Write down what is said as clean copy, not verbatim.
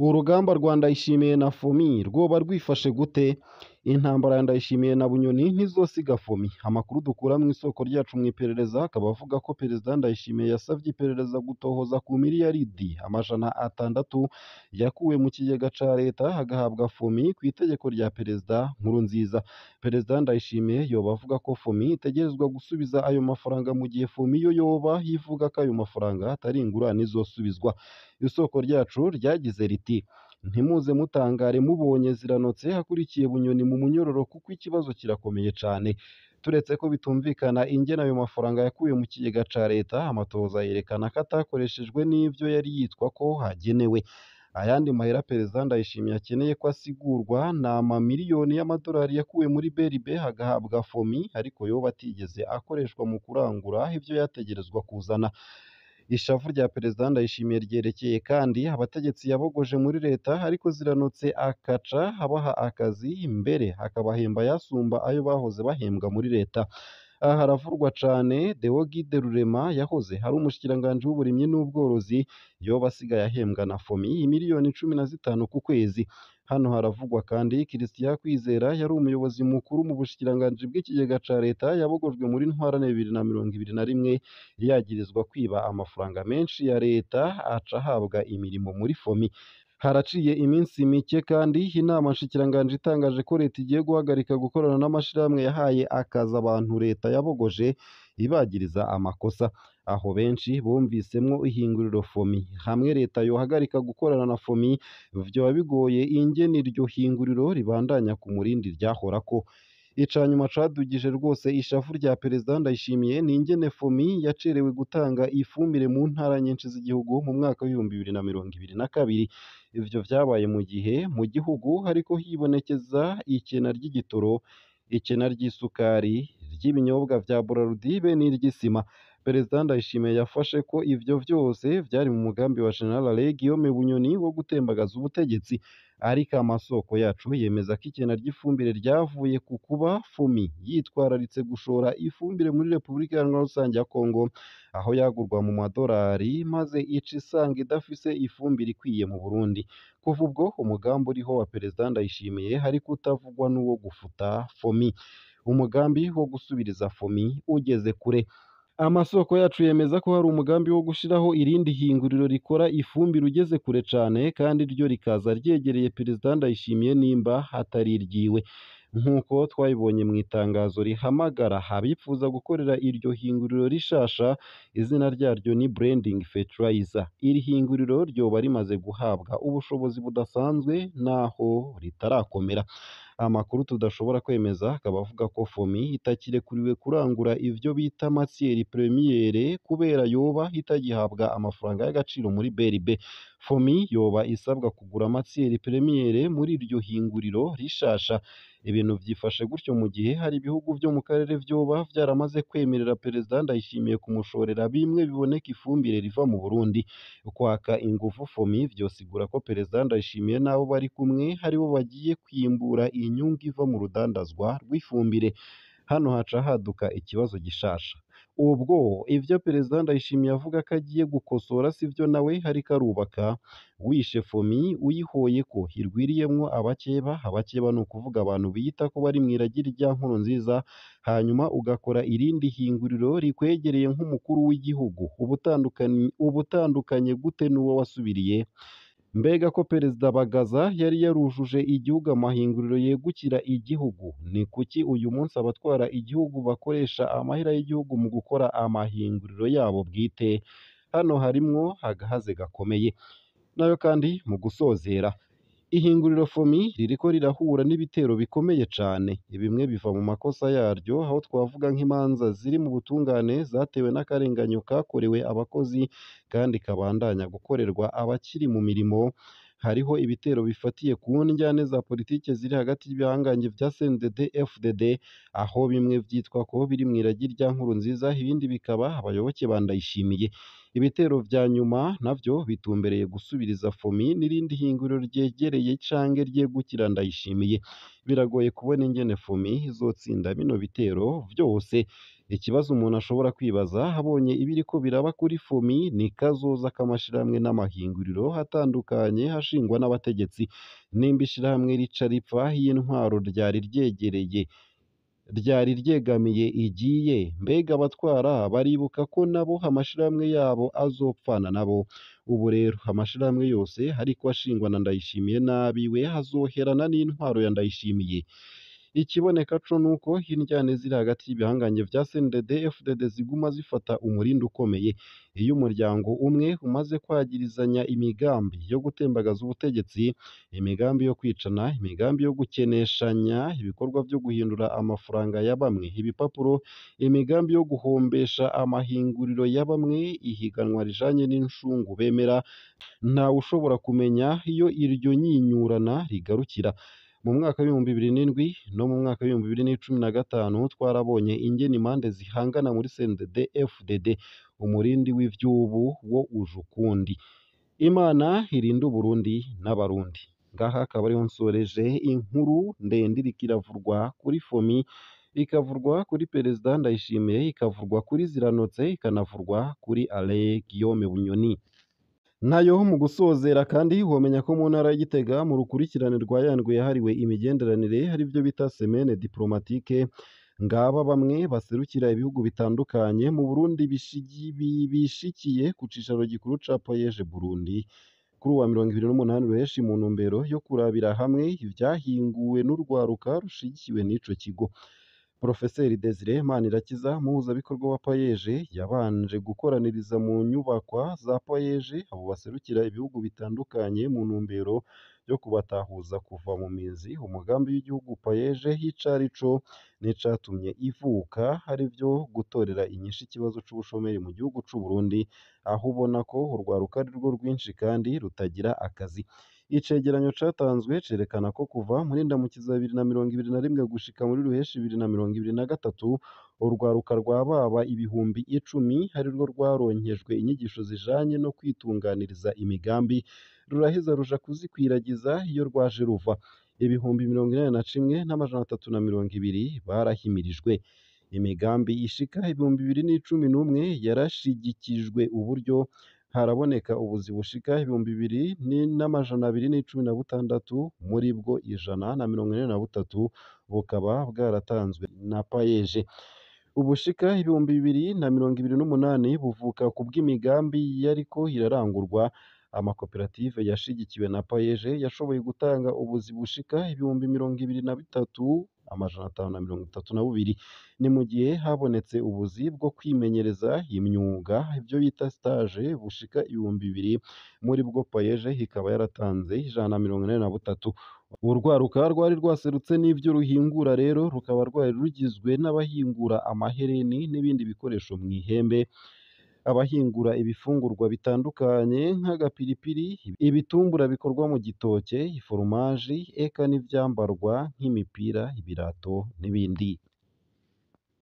Urugamba rwa Ndayishimiye na Fomi rwoba rwifashe gute? Intambara ya Ndayishimiye na Bunyoni ntizosiga Fomi. Amakuru dukura mu isoko ryacu mu iperereza akaba avuga ko Perezida Ndayishimiye yasavye iperereza gutohoza ku miliyaridi 600 yakuwe mu kigega ca leta agahabwa Fomi ku itegeko rya Perezida Nkurunziza. Perezida Ndayishimiye yoba avuga ko Fomi itegerezwa gusubiza ayo mafaranga mu gihe Fomi yo yoba ivuga ko ayo mafaranga atari ingurane izosubizwa. Isoko ryacu ryagize riti: "Ntimuze mutangare mubonye ziranotse hakurikiye Bunyoni mu munyororo kuko ikibazo kirakomeye cane. Turetse ko bitumvikana ingene ayo mafaranga yakuwe mu kigega ca leta, amatohoza yerekana ko atakoreshejwe n'ivyo yari yitwa ko agenewe. Ayandi mahera Perezida Ndayishimiye akeneye ko asigurwa ni amamiliyoni y'amadolari yakuwe muri BRB agahabwa Fomi ariko yoba atigeze akoreshwa mu kurangura ivyo yategerezwa kuzana. Ishavu rya Perezida Ndayishimiye ryerekeye kandi abategetsi yabogoje muri leta ariko ziranotse akaca abaha akazi mbere akabahemba ayasumba ayo bahoze bahembwa muri leta. Aha haravurwa cane Deogide Rurema yahoze ari umushikiranganji w'uburimyi n'ubworozi yoba asigaye ahembwa na Fomi imiliyoni 15 ku kwezi. Hano haravugwa kandi Christian Kwizera yari umuyobozi mukuru mu bushikiranganji bw'ikigega ca leta yabogojwe muri Ntwarante 2021 yagirizwa kwiba amafaranga menshi ya leta aca ahabwa imirimo muri Fomi. Haraciye iminsi mike kandi inama nshikiranganji itangaje ko leta igiye guhagarika gukorana n'amashirahamwe yahaye akazi abantu leta yabogoje ibagiriza amakosa. Aho benshi bumvisemwo ihinguriro Fomi. Hamwe leta yohagarika gukorana na Fomi vyoba bigoye ingene iryo hinguriro ribandanya ku murindi ryahorako. Icanyuma cadugije rwose ishavu rya Perezida Ndayishimiye ni ingene Fomi yacerewe gutanga ifumbire mu ntara nyinshi z'igihugu mu mwaka w'2022. Ivyo vyabaye mu gihe mu gihugu hariko hibonekeza ikena ry'igitoro, ikena ry'isukari, ry'ibinyobwa vya Bralirwa be n'iry'isima. Perezida Ndayishimiye yafashe ko ivyo vyose vyari mu mugambi wa General Alain Guillaume Bunyoni wo gutembagaza ubutegetsi. Ariko amasoko yacu yemeza ko ikena ry'ifumbire ryavuye ku kuba Fomi yitwararitse gushora ifumbire muri Repubulika Iharanira Rusange ya Kongo aho yagurwa mu madolari maze ica isanga idafise ifumbire ikwiye mu Burundi. Kuva ubwo umugambi uriho wa Perezida Ndayishimiye hariko utavugwa n'uwo gufuta Fomi. Umugambi wo gusubiriza Fomi ugeze kure. Amasoko yacu yemeza ko hari umugambi wo gushiraho irindi hinguriro rikora ifumbire ugeze kure cane kandi ryo rikaza ryegereye Perezida Ndayishimiye nimba atari iryiwe. Nk'uko twabibonye mu itangazo rihamagara abifuza gukorera iryo hinguriro rishasha, izina ryaryo ni Branding Fertilizer. Iri hinguriro ryoba rimaze guhabwa ubushobozi budasanzwe naho ritarakomera. Amakuru tudashobora kwemeza akaba avuga ko Fomi itakirekuriwe kurangura ivyo bita matière première kubera yoba itagihabwa amafaranga y'agaciro muri BRB. Fomi yoba isabwa kugura matière première muri iryo hinguriro rishasha. Ibintu vyifashe gutyo mu gihe hari ibihugu vyo mu karere vyoba vyaramaze kwemerera Perezida Ndayishimiye kumushorera bimwe biboneka ifumbire riva mu Burundi. Kwaka inguvu Fomi vyosigura ko Perezida Ndayishimiye n'abo bari kumwe aribo bagiye kwimbura inyungu iva mu rudandazwa rw'ifumbire. Hano haca haduka ikibazo gishasha. Ubwo ivyo Perezida Ndayishimiye avuga ko agiye gukosora sivyo nawe ariko arubaka. Wishe Fomi uyihoye ko irwiriyemwo abakeba, abakeba ni ukuvuga abantu biyita ko bari mw'iragi rya Nkurunziza, hanyuma ugakora irindi hinguriro rikwegereye nk'umukuru w'igihugu. Ubutandukanye gute n'uwo wasubiriye? Mbega ko Perezida Bagaza yari yarujuje igihugu amahinguriro yegukira igihugu, ni kuki uyu munsi abatwara igihugu bakoresha amahera y'igihugu mu gukora amahinguriro yabo bwite? Hano harimwo agahaze gakomeye. Nayo kandi mu gusozera, ihinguriro Fomi ririko rirahura n'ibitero bikomeye cane. Bimwe biva mu makosa yaryo aho twavuga nk'imanza ziri mu butungane zatewe n'akarenganyo kakorewe abakozi kandi kabandanya gukorerwa abakiri mu mirimo. Hariho ibitero bifatiye ku ndyane za politike ziri hagati y'ibihangange vya CNDD FDD aho bimwe vyitwa ko biri mw'iragi rya Nkurunziza ibindi bikaba abayoboke ba Ndayishimiye. Ibitero vya nyuma navyo bitumbereye gusubiriza Fomi n'irindi hinguriro ryegereye canke ryegukira Ndayishimiye. Biragoye kubona ingene Fomi izotsinda bino bitero vyose. Ikibazo umuntu ashobora kwibaza abonye ibiriko biraba kuri FOMI ni kazoza k'amashirahamwe n'amahinguriro atandukanye ashingwa n'abategetsi. Nimba ishirahamwe rica ripfa iyo intwaro ryari ryegereye ryari ryegamiye igiye, mbega abatwara baribuka ko nabo amashirahamwe yabo azopfana nabo. Ubu rero amashirahamwe yose ariko ashingwa na Ndayishimiye n'abiwe azoherana n'intwaro ya Ndayishimiye. Ikiboneka co nuko indyane ziri hagati y'ibihangange vya CNDD FDD ziguma zifata umurindi ukomeye. Iyo umuryango umwe umaze kwagirizanya imigambi yo gutembagaza ubutegetsi, imigambi yo kwicana, imigambi yo gukeneshanya, ibikorwa vyo guhindura amafaranga ya bamwe ibipapuro, imigambi yo guhombesha amahinguriro ya bamwe, ihiganwa rijanye n'incungu bemera, ntawushobora kumenya iyo iryo nyinyurana rigarukira. Mu mwaka w'2007 no mu mwaka w'2015 twarabonye ingene impande zihangana muri CNDD FDD, umurindi w'ivyubu wo uje ukundi. Imana irinde Uburundi n'Abarundi. Ngaha akaba ariho nsoreje inkuru ndende iriko iravurwa kuri FOMI, ikavurwa kuri Perezida Ndayishimiye, ikavurwa kuri Ziranotse, ikanavurwa kuri Alain Guillaume Bunyoni. Nayo mu gusozera kandi womenya ko mu ntara ya Gitega mu rukurikirane rwa ya ndwi yahariwe imigenderanire arivyo bita semaine diplomatique, ngaba bamwe baserukira ibihugu bitandukanye mu Burundi bishikiye ku cicaro gikuru ca Payeje Burundi kuri uwa 28 Ruheshi mu ntumbero yo kurabira hamwe ivyahinguwe n'urwaruka rushigikiwe n'ico kigo. Profeseri Desire Manirakiza, umuhuzabikorwa wa Payeje, yabanje gukoraniriza mu nyubakwa za Payeje abo baserukira ibihugu bitandukanye mu ntumbero yo kubatahuza kuva mu mizi umugambi w'igihugu Payeje ico arico n'icatumye ivuka, arivyo gutorera inyishu ikibazo c'ubushomeri mu gihugu c'Uburundi, aho ubona ko urwaruka arirwo rwinshi kandi rutagira akazi. Icegeranyo catanzwe cerekana ko kuva muri Ndamukiza 2021 gushika muri Ruheshi 2023 urwaruka rwababa 10,000 arirwo rwaronkejwe inyigisho zijanye no kwitunganiriza imigambi, ruraheza ruja kuzikwiragiza iyo rwaje ruva. 81,320 barahimirijwe. Imigambi ishika 2,011 yarashigikijwe uburyo, haraboneka ubuzi bushika 2,216, muri bwo 143 bukaba bwaratanzwe na Payeje. Ubushika 2,028 buvuka kubw'imigambi yariko irarangurwa. Amakoperative yashigikiwe na Payeje yashoboye gutanga ubuzi bushika 23,532. Ni mu gihe habonetse ubuzi bwo kwimenyereza imyuga, ivyo bita stage, bushika 2,000, muri bwo Payeje ikaba yaratanze 183. Urwaruka rwari rwaserutse n'ivyo ruhingura rero rukaba rwari rugizwe n'abahingura amahereni n'ibindi bikoresho mw'ihembe, abahingura ibifungurwa bitandukanye nk'agapiripiri, ibitumbura bikorwa mu gitoke, iforomaji, eka n'ivyambarwa nk'imipira, ibirato n'ibindi.